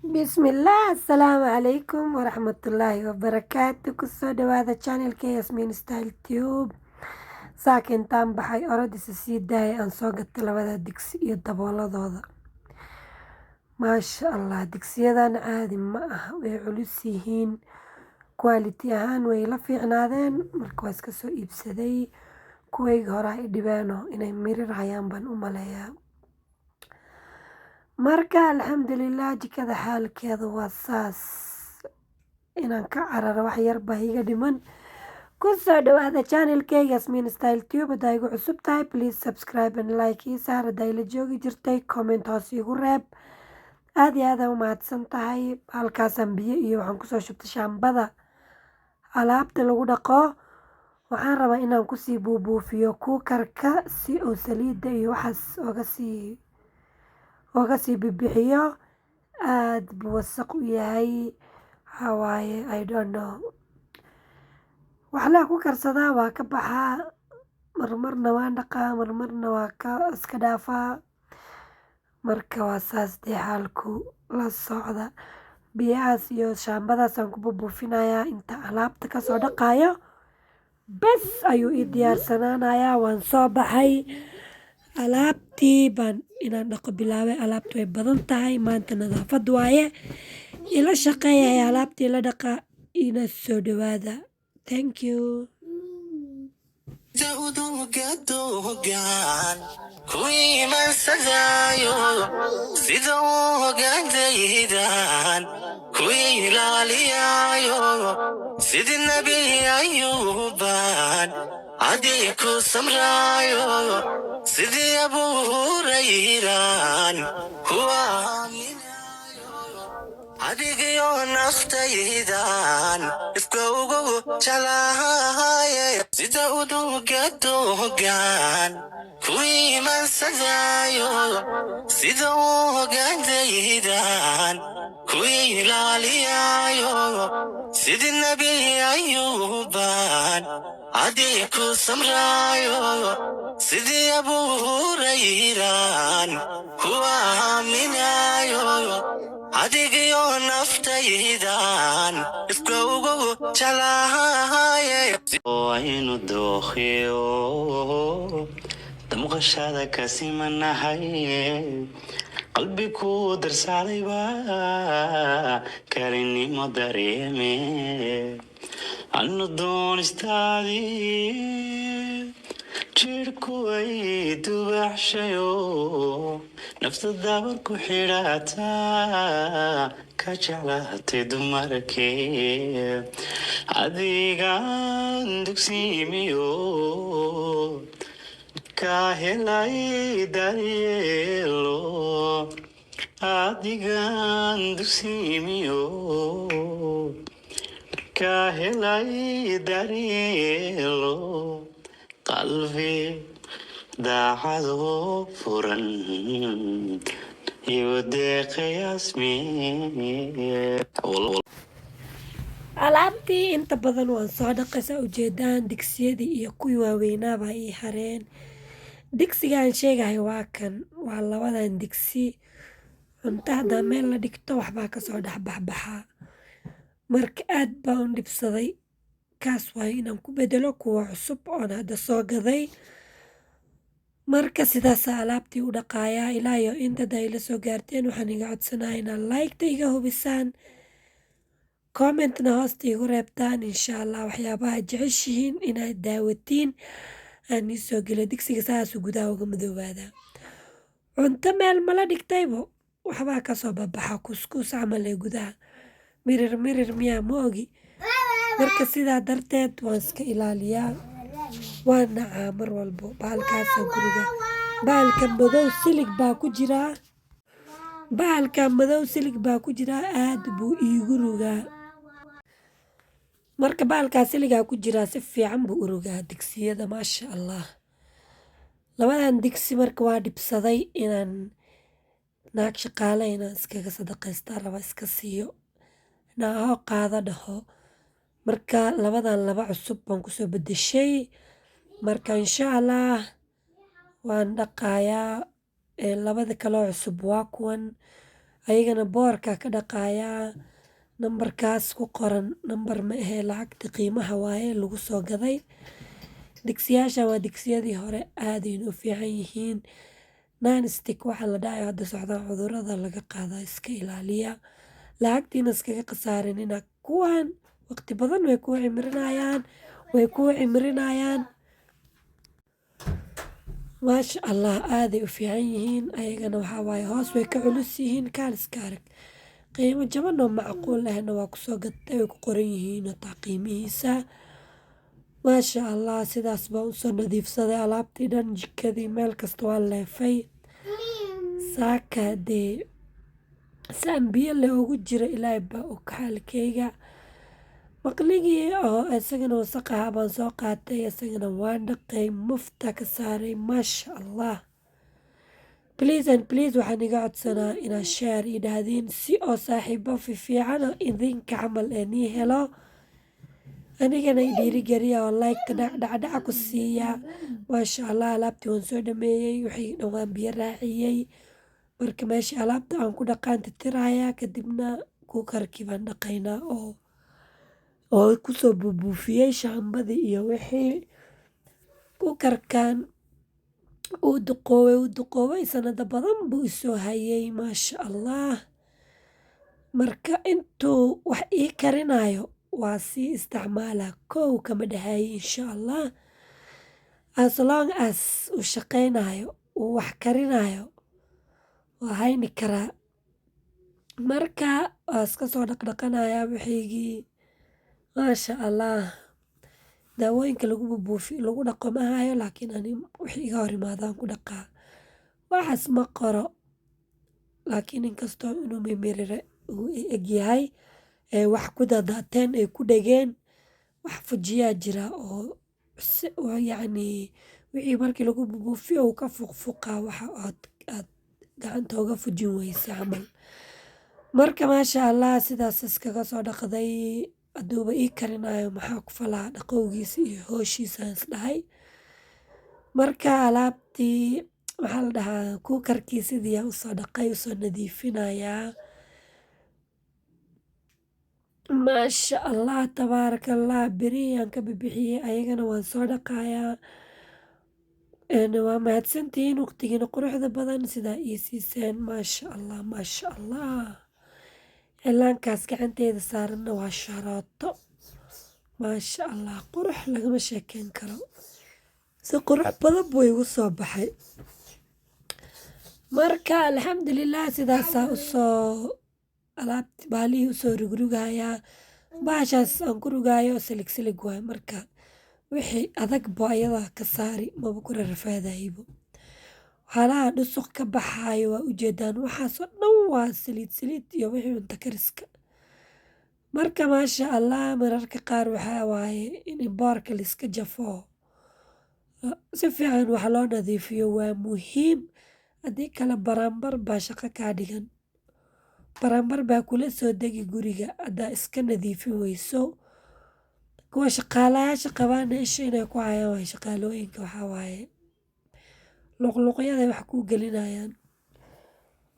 Bismillah, asalaamu calaykum waraxmatullaahi wabarakaatu. Kusoo dhawaada channelka Yasmin Style Tube. Saaka intaan baxay, orodisa sii daayay, aan soo gatay labada digsi iyo dabooladooda. Maasha Allah, digsiyadan caadi ma aha, way culus yihiin. Quality ahaan way la fiicnaadeen, marka waa iska soo iibsaday. Kuwayga hore ay dhibeeno inay mirir hayaan baan u maleeyaa. Marka alxamdulilah, jikada xaalkeeda waa saas. Inaan ka cararo wax yar baa iga dhiman. Kusoo dhawaada channelkayga Yasmin Style Tube. Haddaa igu cusub tahay, please subscribe and like ii saar. Haddaa ila joogi jirtay, comment hoos igu reeb. Aad iyo aad aan u mahadsan tahay. Halkaasaan biyo iyo waxaan kusoo shubtay shaambada alaabta lagu dhaqo. Waxaan rabaa inaan kusii buubuufiyo cookerka si uu saliidda iyo waxaas oga sii bibixiyo. Aad buu wasaq u yahay. Waxaa waaye, I don't know. Wax laa ku karsadaa, waa ka baxaa. Marmarna waan dhaqaa, marmarna waa ka iska dhaafaa. Marka waa saas dee xaalku la socda. Biyahaas iyo shaambadaas aan ku buubuufinayaa inta alaabta kasoo dhaqaayo. Bes ayuu ii diyaarsanaanayaa. Waan soo baxay. Alaabtii baan inaan dhaqo bilaabay. Alaabtu way badan tahay. Maanta nadaafad waaye. Ila shaqeeyay, alaabtii la dhaqa, ina soo dhawaada. Thank you. Hogaan ku imansadaayo, sida uu hogaantaydan ku ilaaliyaayo, sidii Nebi Ayuuban cadii ku samraayo, sidii Abuurayran ku aaminayo, adigiyo naftaydan ifka ugu jeclahaye, sida uduga dogan ku imansadaayo, sida uu hogaantaydan ku ilaaliyaayo, sidii Nebi Ayuuban cadii ku samraayo, sidii Abuurayran ku aaminayo, adigiyo naftaydan ifka ugu jeclahaye. Aynu dookhiyo damqashada ka simanahay, qalbi ku darsaadayba kalinimo dareeme, anu doonistaadii jidhku ay dubaxshayo, nafta dabar ku xidhataa, ka jeclaatay dumarkee, adigaan dugsiimiyo ka helay daryeelo, adigaan dugsiimiyo ka helay daryeelo, qalbi daacado furan iyo deeqayasmin. Alaabtii inta badan waan soo dhaqay, saa ujeedaan. Digsiyadii iyo kuwii waaweynaaba ii hareen. Digsiga aan sheegayo waa kan, waa labadan digsi. Cunto haddaa meel la dhigto, waxbaa kasoo dhex baxbaxaa. Marka aad baan u dhibsaday. Kaas waaye inaan ku bedelo kuwa cusub oon hadda soo gaday. Marka sidaasaa alaabtii u dhaqaayaa. Ilaa iyo inta ay la soo gaarteen, waxaan iga codsanayaa inaad like-ta iga hubisaan, commentna hoosta igu reebtaan, insha Allah, waxyaabaha jeceshihiin inaad daawatiin aan ii soo geliyo. Digsiga saasuu gudaha uga madoobaada. Cunto meel mala dhigtaybo, waxbaa kasoo babaxa, kuskuus camal ee gudaha mirir mirir miyaa, ma ogi. Marka sidaa darteed waan iska ilaaliyaa, waan nacaa mar walbo bahalkaasa guriga. Bahalka madow silig baa ku jiraa, bahalka madow silig baa ku jiraa, aad buu iigu rugaa. Marka bahalkaa siligaa ku jiraa, si fiican buu u rugaa digsiyada, maasha Allah. Labadan digsi marka waa dhibsaday. Inaan naag shaqaale inaan iskaga sadaqaystaa raba, iska siiyo, naaho qaado dhaho. Marka labadan laba cusub baan kusoo bedeshay. Marka insha Allah waan dhaqayaa. Labada kaloo cusub waa kuwan. Ayagana boorka ka dhaqayaa. Nambarkaas ku qoran nambar ma ahee, lacagta qiimaha waaye lagu soo gaday. Digsiyaasha waa digsiyadii hore, aadayna u fiican yihiin. Non-stick waxa la dhahayo hadda socdaan cudurada laga qaadaa, iska ilaaliya. Lacagtiina iskaga khasaarinina. Kuwan waqti badan way kuu cimrinayaan, way kuu cimrinayaan. Maasha Allah, aaday u fiican yihiin. Ayagana waxaa waaye hoos way ka culus yihiin, kaal iska arag. Qiimo jaban oo macquul ahna waa kusoo gatay, way ku qoran yihiin hataa qiimihiisa. Maasha Allah, sidaas baan usoo nadiifsaday alaabtii dhan, jikadii meel kasta waa leefay. Saaka dee saan biyo leh ugu jira, Ilaahay baa og xaalkeyga. Maqligii oo isagana wasaq ahaa baan soo qaatay, isagana waan dhaqay, mufta ka saaray, maasha Allah. Please and please, waxaan iga codsanaa inaad share ii dhahdiin si oo saaxiibo fiican oo idinka camal ee nii helo. Anigana i dhiirigeliya oo like-ta dhacdhacdhaca ku siiya. Maasha Allah, alaabtii waan soo dhameeyey, wixii dhan waan biyo raaciyey. Marka meesha alaabta aan ku dhaqaan tirtirayaa, kadibna cooker-kii baan dhaqaynaa oo kusoo buubuufiyey shaambadii iyo wixii. Cooker-kan uu duqoobay, uu duqoobay, sanado badan buu isoo hayay, maasha Allah. Marka intuu wax ii karinayo waa sii isticmaalaa, kow kama dhahayi insha Allah. As long as uu shaqeynayo, uu wax karinayo, waa hayni karaa. Marka waa iska soo dhaqdhaqanayaa wixiigii, maasha Allah. Daawooyinka lagu buubuufiyo lagu dhaqo ma hayo, laakiin ani wixii iga hor imaadaan ku dhaqaa. Waxaas ma qoro, laakiin inkastoo inuu mimirire uu eg yahay ee wax ku daadaateen ay ku dhegeen, wax fujiyaa jira oo yacni wixii markii lagu buubuufiyo uu ka fuqfuqaa waxa aad gacanta uga fujin weyse camal. Marka maasha Allah, sidaas iskaga soo dhaqday. Haduuba ii karinayo, maxaa ku falaa dhaqowgiisa iyo howshiisa, is dhahay. Marka alaabtii, maxaa la dhahaa, cooker-kii sidii aan usoo dhaqay, usoo nadiifinayaa. Maasha Allah, tabaaraka Allah, birihii aan ka bixiyey ayagana waan soo dhaqayaa. Waa mahadsantihiin waqtigiina quruxda badan sidaa ii siiseen, maasha Allah, maasha Allah. Cilaankaas gacanteeda saaranna waa sharooto, maasha Allah, qurux lagama sheekeyn karo. Si qurux badan buu igu soo baxay. Marka alxamdulilah, sidaasaa usoo alaabti baalihii usoo rugrugayaa. Bahashaas aan ku rugaayo silig silig waay, marka wixii adag bo ayada ka saari, maba ku rarafaadayibo. Waxyaalaha dhusuq ka baxaayo waa ujeedaan, waxaasoo dhan waa saliid saliid iyo wixii cunto kariska. Marka maasha Allah, mararka qaar waxaa waaye in boorka laiska jafo, si fiican wax loo nadiifiyo waa muhiim. Haddii kale baraanbar baa shaqo kaa dhigan, baraanbar baa kula soo degi guriga haddaa iska nadiifin weyso. Kuwa shaqaalayaasha qabaana isha inay ku hayaan waay. Shaqaalooyinka waxaa waaye luqluqyaday wax kuu gelinayaan.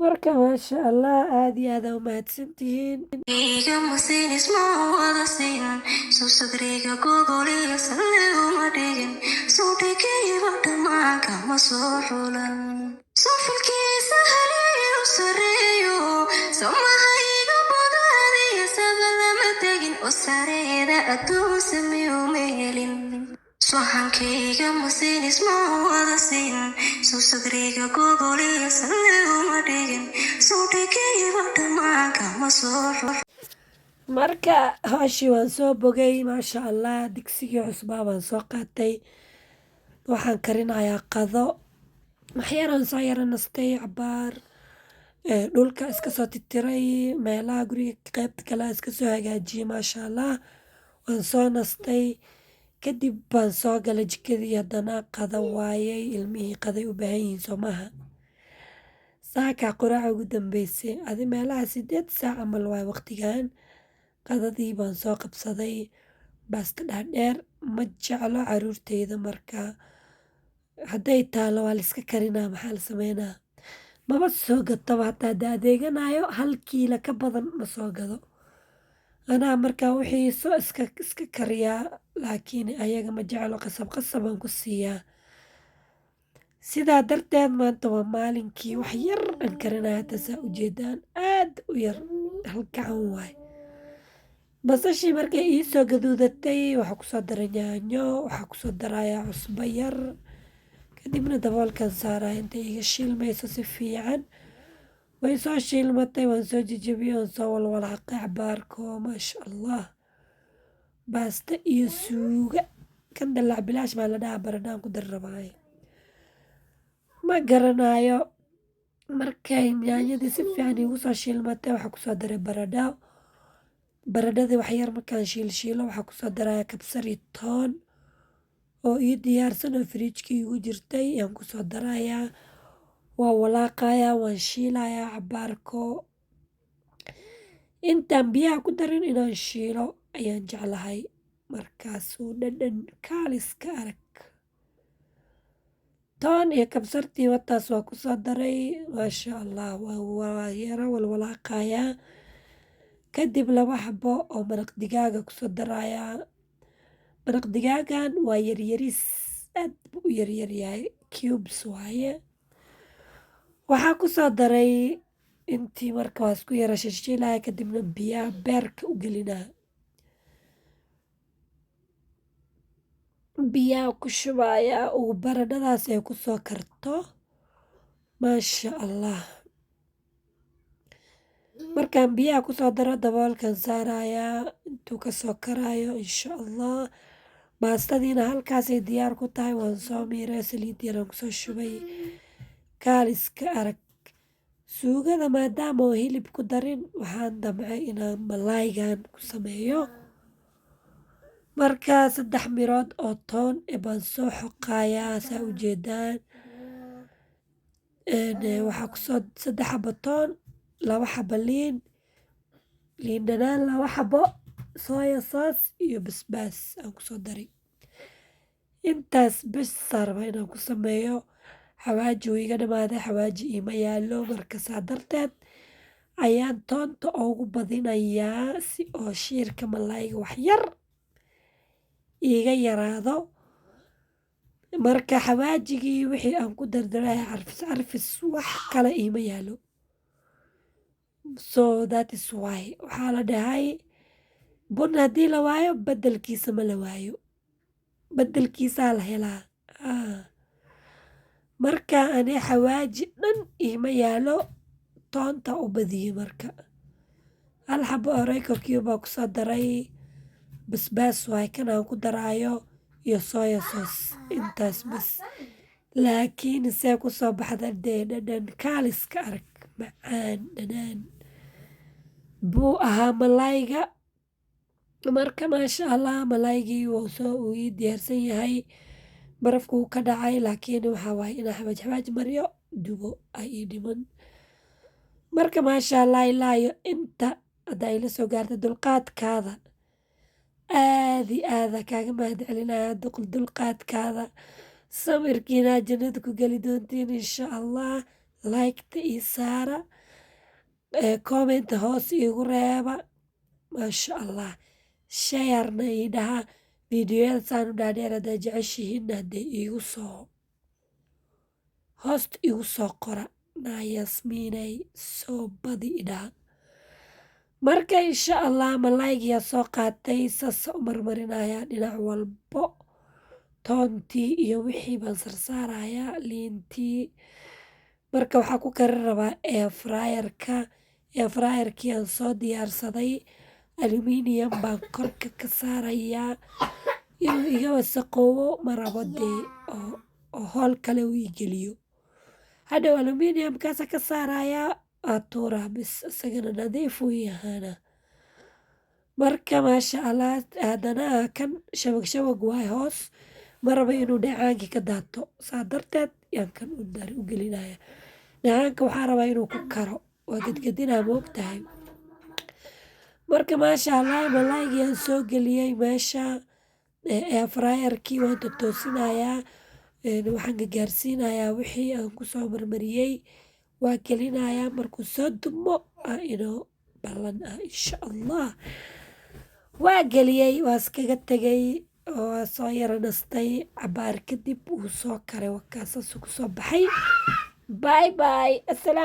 Marka maasha Allah, aad iyo aad aa u mahadsantihiin. Igama siin, isma wada siin, soo sadriga gogoliyo salle uma dhigin, soo dhigayba dhammaan kama soo xulan, soo filkiisa haleeyo sareeyo, samahayga bogaadiyo sabalama tegin oo sareeda adduun sameyo ma helin. Sohankayga ma siin, isma wada siin, soo sadriga gogoliyo salle uma dhigin, soo dhigayba dhammaan kama soo xulan. Marka hawshii waan soo bogay, maasha Allah. Digsigii cusbaa baan soo qaatay, waxaan karinayaa qado. Waxyaraan soo yara nastay cabaar, dhulka iska soo titiray, meelaha guriga qaybta kale iska soo hagaajiyey, maasha Allah. Waan soo nastay, kadib baan soo galay jikadii. Haddana qado waayey, ilmihii qaday u baahan yihiin, soo maaha? Saaka quraaca ugu dambeysay adi meelaha 8 saac camal waay waqtigan. Qadadii baan soo qabsaday, baasta dhaadheer ma jeclo caruurteyda. Marka hadday taalo waa la iska karinaa, maxaa la sameynaa? Maba soo gataba, hataa hadda adeeganayo 1 kiilo ka badan ma soo gado. Anaa markaa wixii soo iska kariyaa, laakiin ayaga ma jeclo, qasab qasab aan ku siiyaa. Sidaa darteed maanta waa maalinkii wax yar aan karinaya. Taasaa ujeedaan, aad u yar, hal gacan waay. Basashii markay iisoo gaduudatay, waxaa kusoo daray yaanyo, waxaa kusoo darayaa cusbo yar, kadibna daboolkan saaraya intay iga shiilmayso si fiican. Way soo shiilmatay, waan soo jejebiyey, waan soo walwalaaqay cabaarko. Maasha Allah, baasta iyo suuga kan dalac bilaash baa la dhahaa. Baradhaan ku dar rabaaye, ma garanayo. Markay yaanyadii si fiican iigu soo shiilmatay, waxaa kusoo daray baradho. Baradhadii wax yar markaan shiilshiilo, waxaa kusoo daraya kabsar iyo toon oo ii diyaarsan oo fridge-ka iigu jirtay ayaan kusoo darayaa. Waa walaaqayaa, waan shiilayaa cabaarko. Intaan biyaha ku darin inaan shiilo ayaan jeclahay, markaasuu dhadhan kaaliska arag. Toon iyo kabsartii wataas waa kusoo daray, maasha Allah. Waa yara walwalaaqayaa, kadib 2 xabo oo maraq digaaga kusoo darayaa. Maraq digaagan waa yaryariis, aad buu u yaryar yahay, cubes waaye. Waxaa kusoo daray intii. Marka waa isku yara shilshilaya, kadibna biyaha beerka u gelinaa, biyaha ku shubaya uu baradhadaas ay kusoo karto, maasha Allah. Markaan biyaha kusoo daro, daboolkan saarayaa intuu kasoo karayo, insha Allah. Baastadiina halkaasay diyaar ku tahay. Waan soo miiray, saliid yaraan kusoo shubay, kaaliska arag. Suugada maadaama oo hilib ku darin, waxaan damcay inaan malaaygan ku sameeyo. Marka 3 mirood oo toon eh baan soo xoqayaa, saa ujeedaan. Waxaa kusoo 3 xabo toon, 2 xabo liin, liin dhanaan 2 xabo, soya sauce iyo basbaas aan kusoo daray. Intaas bes aan rabaa inaan ku sameeyo. Xawaaji wuu iga dhamaaday, xawaaji iima yaalo. Marka saa darteed ayaan toonta ugu badinayaa si oo shiirka malaayga wax yar iiga yaraado. Marka xawaajigii wixii aan ku dardaray, carfis carfis, wax kale iima yaalo, so that is why waxaa la dhahay bun haddii la waayo, bedelkiisa ma la waayo, bedelkiisaa la helaa. Marka ani xawaaji dhan iima yaalo, toonta u badiyey. Marka hal xabo oo Royco cube baa kusoo daray, basbaas waay kan aan ku daraayo, iyo soya sauce, intaas bas. Laakiin see kusoo baxda dee, dhadhan kaaliska arag, macaan dhanaan buu ahaa malaayga. Marka maasha Allah, malaaygii wuu soo uu ii diyaarsan yahay. Barafku wuu ka dhacay, laakiin waxaa waaye inaan xawaaj xawaaj mariyo, dubo ay ii dhiman. Marka maasha Allah, ilaa iyo inta haddaa ila soo gaarta, dulqaadkaada aad iyo aada kaaga mahad celinaya. Dulqaadkaada, samirkiina jannada ku geli doontiin, insha Allah. Like-ta ii saara, comment hoos iigu reeba, maasha Allah, share-na ii dhaha. Fiidiyoyada saan u dhaadheer haddaa jeceshihiinna, haddee iigu soo hoosta igu soo qora, naa Yasmiinay soo badi idhaha. Marka insha Allah, malaaygiyaa soo qaatay, saasa u marmarinayaa dhinac walbo. Toontii iyo wixii baan sarsaarayaa, liintii. Marka waxaa ku karin rabaa air fryerka. Air fryerkii aan soo diyaarsaday, aluminium baan korka ka saarayaa. Inuu iga wasaqoobo ma rabo dee, oo hool kale uu ii geliyo hadhow. Aluminiumkaasa ka saarayaa, waa tuuraa bis, isagana nadiif uu ii ahaana. Marka maasha Allah, haddana kan shabag shabag waay hoos, ma rabo inuu dheecaankii ka daato, saa darteed yaan kan u dar u gelinaya. Dheecaanka waxaa rabaa inuu ku karo, waa gedgedinaa, ma ogtahay. Marka maasha Allah, malaaygii aan soo geliyey meesha air fryerkii, waan totoosinayaa, waxaan gagaarsiinayaa wixii aan kusoo marmariyey. Waa gelinayaa markuu soo dumo inoo ballan ah, insha Allah. Waa geliyey, waa iskaga tegay oo soo yara nastay. Cabaar kadib wuu soo karay, wakaasaasuu kusoo baxay. Bye bye, asalaam.